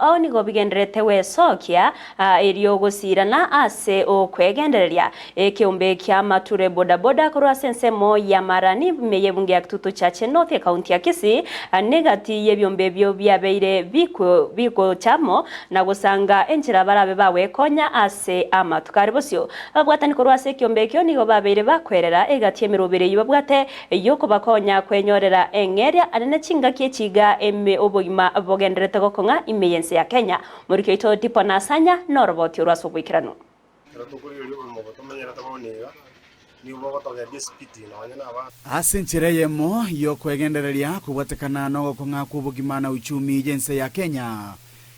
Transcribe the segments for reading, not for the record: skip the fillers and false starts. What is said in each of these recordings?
Ao nigo bigendererete gwesokia erio gosiirana ase okwegendereria. Ekeombe kia Mature Boda Boda korwa ase ensemo ya Marani ime y'ebunge ya Kitutu Chache North ekaunti ya Kisii negati y'ebiombe ebio biabeire bigocha amo na gosanga enchera barabe bagwekonya ase amatuko are bosio. Ababwatani korwa ase ekiombe ekio nigo babeire bakwerera egati y'emeroberi eyio babwate Ey'okobakonya kwenyorera eng'eria are ne chingaki echiga ime obogima bogendererete gokong'a ime y'ense ya Kenya. Omoriki oito Tipo Nasanya noroboti orwo ase oboikeranu. Ekero tokorigereria obogima obo tomenyerete bono iga, nigo bogotogendia esipiti nonya na abana. Ase enchera eyemo y'okwegendereria kobwatekana nogokong'a kw'obogima na uchumi y'ense ya Kenya,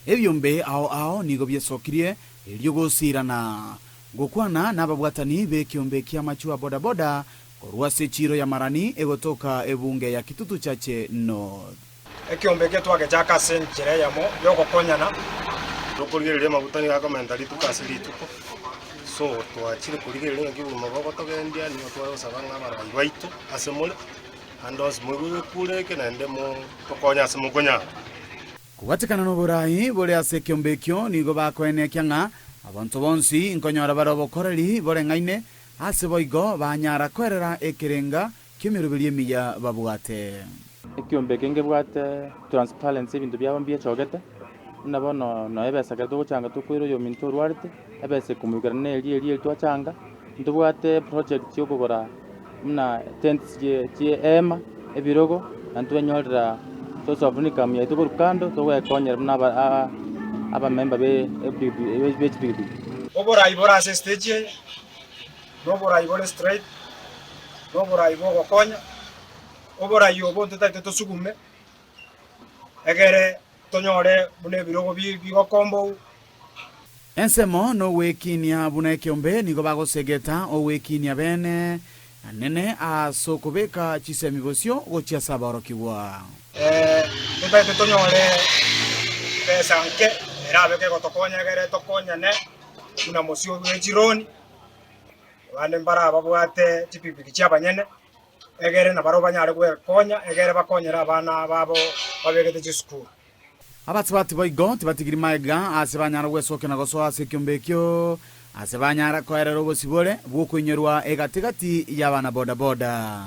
ebiombe ao ao nigo biesokirie erio gosiirana gokwana nababwatani b'ekiombe ki'amachwa bodaboda Korwa ase echiiro ya Marani egotoka ebunge ya Kitutu Chache North. Ekeombe eke twagechaka ase enchera eyemo y'ogokonyana. Tokorigereria amaguta nigo akomenta rituko ase rituko, so twachire korigereria ng'aki obogima bogotogendia, nigo tware gosaba ng'a abarai baito ase more, ande onsi moigwe gekure eke naende mo tokonye ase mokonyara. Kobwatekana noborai bore ase ekeombe ekio nigo bakoenekia ng'a abanto bonsi nkonyora bare obokoreri boreng'aine Ase boigo banyara kwerera ekerenga ki'emeroberi emiya babwate. Ekiombe eke ngebwate transparency ebinto biabo mbiechogete, buna bono nonya ebesa ekero togochanga tokoira oyominto orwarete, ebesa ekomoikera na eria eria twachanga, ntobwate project yokogora buna tents chie chie ehema, ebirogo, na ntwenyorera source of income yaito korwa kando togwekonyera buna aba abamember be epikipiki be chipikipiki. Oborai bore ase estage eye, noborai bore straight, noborai bogokonya, oborai obo ntotaete tosugume, egere tonyore buna ebirogo bigokombou. Ensemo nogwekinia buna ekeombe nigo bagosegeta ogwekinia bene anene ase okobeka chisemi bosio gochia ase aborokigwa. Totaete tonyore besa nke erabe kegotokonya egere tokonyane buna mosio bwe chironi, abande mbarababwate chipikipiki chi'abanyene, egere nabarabwo banyare gwekonya, egere bakonyere abana babo babegete chisukuru. Abasubati boigo tibatigiri magega aase banyara gwesokia na gosoa ase ekiombe ekio, aase banyara koerera obosibore bw'okoinyorwa egati-gati y'abana boda-boda.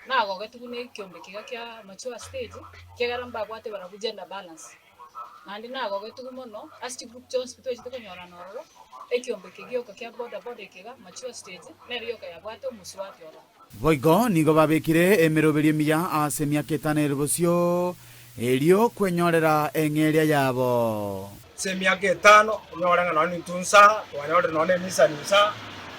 Nagogetigwe nekiombe kiga kia mature stage, ekiagera mbabwate barabwo gender balance. Naende nagogetigwe mono ase chigroup chionsi pi twachete konyorana ororo, ekiombe eke gioka kia boda boda ekega mature stage, nero yoka yabwate omosubati ororo. Boigo nigo babekire emeroberio emiya ase emiaka etano ere bosio, erio kwenyorera eng'eria yabo. Ase emiaka etano, onyore ng'a nonye nintwe nsa, twanyorire nonye na enisani nsa,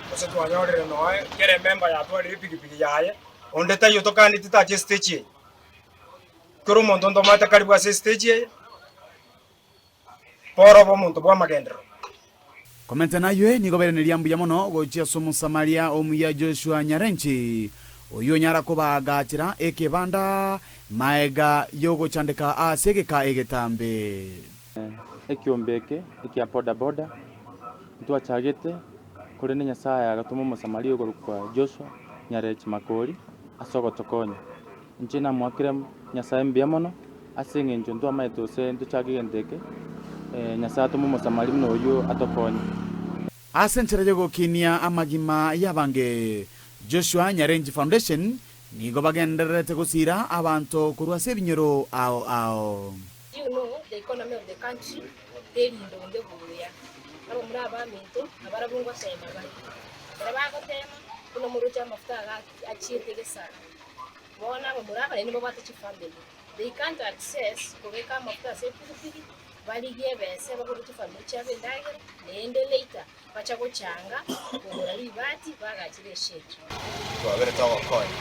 gose twanyorire nonye kera emember yatwarire epikipiki yaye, onde taiyo tokaneti tache estage eye. Kera omonto ntomanyete karibu ase estage eye, boro obe omonto bw'amagenderero. Komenta naywe nigo bairaneririe mbuya mono gochia ase Omosamaria omuya Joshua Nyarenchi, oyio onyara kobaagachera ekebanda maega y'ogochandeka ase egeka egetambe. Ekiombe eke ekia boda boda ntwachagete, korende Nyasae agatoma Omosamaria okorokwa Joshua Nyarechi Makori ase ogotokonya. Inche namoakire Nyasae mbuya mono ase eng'encho ntwamaete gose ntochake egento eke, Nyasae atome Omosamaria buna oyio atokonye. Ase enchera y'ogokinia amagima y'abange, Joshua Nyarenji Foundation nigo bagendererete gosiira abanto korwa ase ebinyoro ao ao. You know the economy of the country teri ndonge buya. Abamura abaminto nabarabwo ngotema bare. Ekero bagotema, buna moroche amafuta iga achiete gesara. Bono abamura abanene babwate chifamily, they can't access kobeka amafuta ase epigipigi, barigie ebesa bagore chifamily chiabo endagera, naende later bacha gochanga kogora ribati bagachire eshed. Twabere togokonya,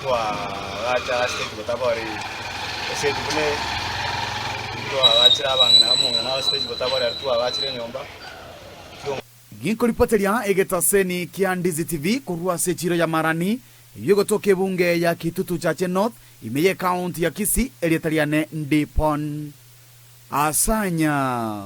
twagacha stage gotabori estage buna eye, twagachire abang'ina omong'ina stage gotabori aria twagachire enyomba. Ginkoripoteria egetaseni kia Ndizi TV korwa ase echiro ya Marani, eyio egotoka ebunge ya Kitutu Chache North, ime y'ecounty ya Kisii, erieta riane Ndipon Asanya.